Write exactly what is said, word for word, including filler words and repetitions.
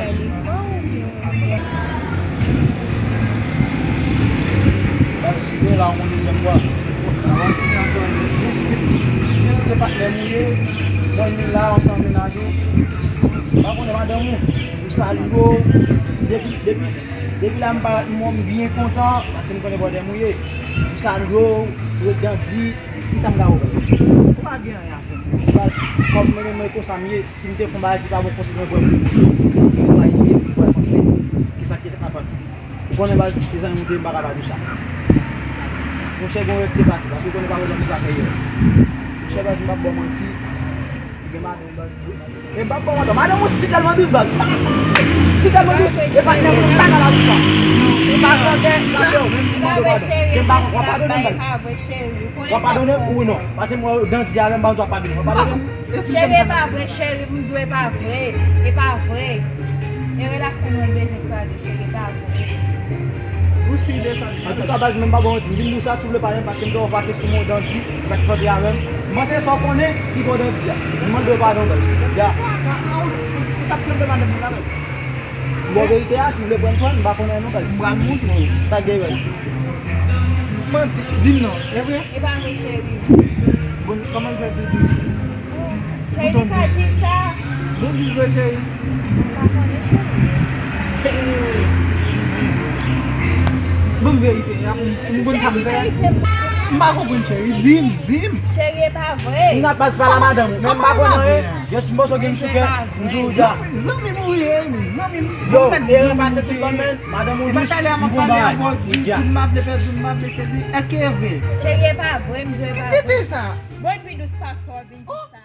bagay li pran oubyen. Baz, rive la, on dezyèm fwa. Jis, jis, jis se patnè m ou ye. Mwen, vin la, ansanm mennaj ou. M pa konnen madanm ou. M salye w. Depi, depi, depi la, m parèt, m, m byen kontan. Paske m konnen bòdè m ou ye. M salye w. Ou ret dandi. Kisa m ka ofri? Ou pa gen anyen a fè. Baz, kòm mwen menm, mwen konsa m ye. Si m te fè yon bagay ki pa bon, konsa mwen pran pou mwen. Ou pa ede, ou pa panse. Kisa ki te ka fèt? Ou konnen baz, se zanmi m te, m pa ka pa di w sa. Monchè, gen yon rèv ki te pase, paske ou konnen pa wè zanmi sa fè erè. Monchè, baz, m p ap ba w manti. Li gen madanm, baz. E m p ap ba w manti. Madanm ou si tèlman dous, baz. Si tèlman dous, e pa nèg ou pa ka la pou sa. E pa grandè, m p ap ba w, menm pou mande w padon. E m pa, w ap padone m, baz. W ap padone m ou non? Paske m wè w dandi avè m, baz, w ap padone m. W ap padone m? Cheri, e pa vre, cheri, m di w e pa vre, e pa vre. E relasyon nou an bezwen kraze, cheri, e pa vre. Ou si de sa. Antouka, baz, mwen pa ba w manti, m vin di w sa, si w vle pale, paske m te wè w fache sou mwen, w dandi, w t ap chante avè m. M panse sa w konnen, ki fè w dandi a. M mande w padon, baz. Ya. Ou t ap flanbe madanm mwen la, baz. M ba w verite a, si w vle pran pran, m pa konnen non, baz. M pral montre w. Sa k gen, baz? Manti, di m non, e vre? E pa vre, cheri. Bon, kòman l fè di, di? Cheri, li ka di sa. Bon, bis vre, cheri. M pa konnen, cheri. Bon, verite a, pou m, pou m konn sa m fè. Cheri, verite m. M pa konprann, cheri. Di m, di m. Cheri, e pa vre. M nan baz pale a madanm ou. Men m pa konn anyen. Just m poso gen m sou kè. M di w dja. Zanmi m ou ye, zanmi m. Yo, ere pase tout ban men. Madanm ou E pa dous. talè a m M ap bon pale bagay. avè w, di Dja. tout m ap vle pèdi, m ap vle sezi. Èske e vre? Cheri, e pa vre, m di w e pa Tete vre. Sa. Bon, pi dous pase w vin di sa.